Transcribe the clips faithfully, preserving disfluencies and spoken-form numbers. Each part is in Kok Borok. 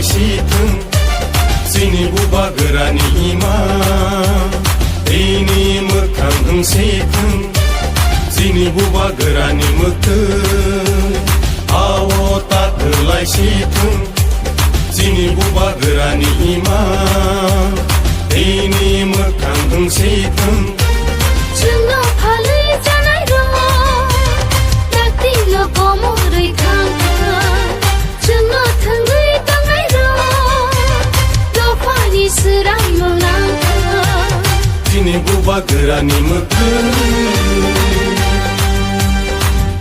Sithung, chini bubagrani ima, tini mwkhang wng sithung, chini bubagrani mwkhwng, ao ta kwlai sithung, chini bubagrani ima, tini mwkhang wng sithung. Chwngno phalwi chanai rok, dakti no komorwi thang thang. Chwngno thwngwi tongnai rok, dophani swraino nangkha. Chini bubagrani mwkhwng.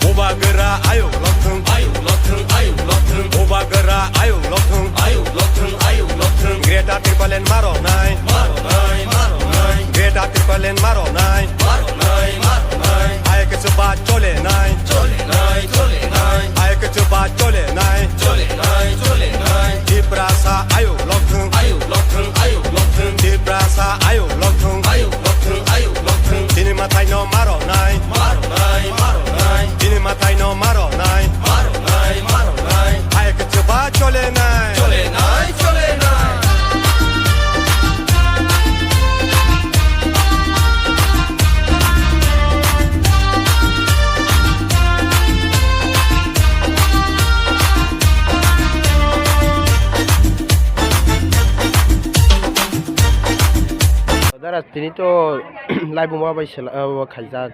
Bubagra ayuk lokthwng, ayuk lokthwng, ayuk lokthwng. Bubagra ayuk lokthwng, ayuk lokthwng, ayuk lokthwng. Greater Tipraland maronai, maronai, maronai. Greater Tipraland maronai, maronai, maronai. Ayuk chuba cholenai, cholenai, cholenai. Ayuk chuba cholenai, cholenai, cholenai. Tiprasa ayuk lokthwng, ayuk lokthwng, ayuk lokthwng. Tiprasa ayuk lokthwng, ayuk lokthwng, ayuk lokthwng. Chini mwtaino maronai, maronai, maronai. Chini mwtaino maronai, maronai, maronai. Ayuk chuba cholenai, cholenai, cholenai. Dara, tini to laibuma bai sela-, o, khaijak,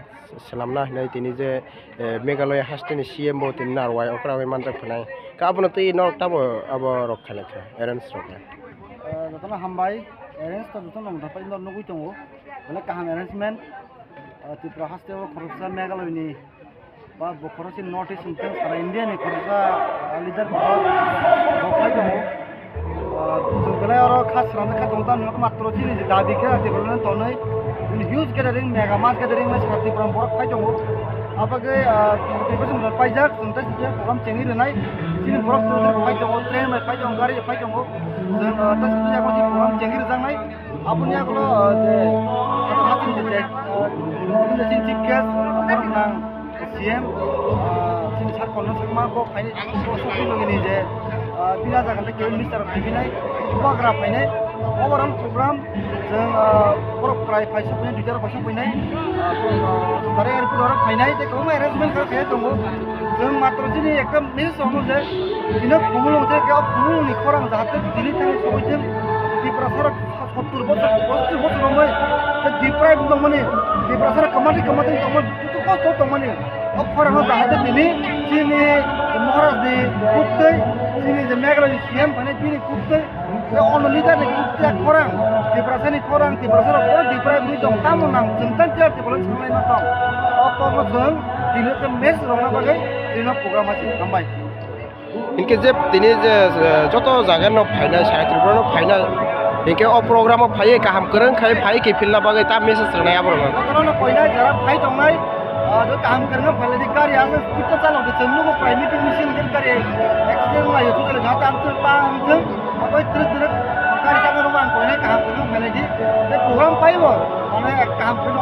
selamna hinwi tini je, eh, Meghalaya hasteni C M bo tini narwai okra bai manjak phanai. Ka abono twi norok tamo abo rok khailai kha, arrange rok kha. Eh, jotono hambai, arrange to jotono nokha pai nugwi tongo. Belai kaham arrangement. Ah, Tripura haste o khoroksa Meghalaya ni ba bo khoroksa North East hwnkhe sara India ni khoroksa, ah, leader bo, bo phai tongo. Ah, chwng belai oro kha swnamjak kha tong tamo matro chini je dabi khe Tripura no tonwi huge gathering, mega mass gathering bai sara Tripura borok phai tongo. Abagwi, ah, Tripura chwng paijak, chwng tei program chengwi rwnai. Chini borok phai tongo, train bai phai tongo, gari bai phai tongo. Chwng, ah, tei program chengwi rwjaknai. Aboni yagulo, ah, je, ah, hatin je, je, ah, hatin je chini chief guest, borok nang C M, ah, chini sir Konna Sangma bo phaini, bo sokwi logini je, ah, bini jaga le kebo minister phaibinai, bubagra phainai, overall program, chwng, ah, borok prai phai sokphainai, duita rok phai sokphainai, ah, borok, ah, direct airport oro phainai, tei kwbangma arrangement khe khe tongo. Chwng matro chini ekta message rwno je, tino khumulwng tei khe o khumulwngni khorang jahate tini thang sogwi thung, Tiprasa rok sottur bochor, pochis bochor romwi, tei Tipra bumung mani, Tiprasa rok kwmati kwmati tongma, duku kosto tongmani. O khorang no jahate tini chini Maharaj ni buktwi, chini je Meghalaya ni C M phainai bini buktwi, tei ono leader ni buktwi khorang, Tiprasa ni khorang, Tiprasa rok oro Tipra bini tong, tamo nang chwng tang khe Tipra sanglai ma tong. O kokno chwng tini khe message rwna bagwi tini program hai hambai. Hinkhe je tini je, eh, joto jaga no phainai, sara Tripura no phainai, hinkhe o program o phaiwi kaham kwrwng khai phaiwi kiphilna bagwi ta message rwnai aborok no. Jotono no koinai jara phai tongnai, ah, jo kaham kwrwng phailai di gari aswk speed ta chalok di chwng nugo prai meeting misil gari accident lai thuk lai jata ang thung ta ang thung, aboi trip trip gari chakna rwma ang koinai kaham kwrwng phailai di, tei program phaibo, mane kaham kwrwng.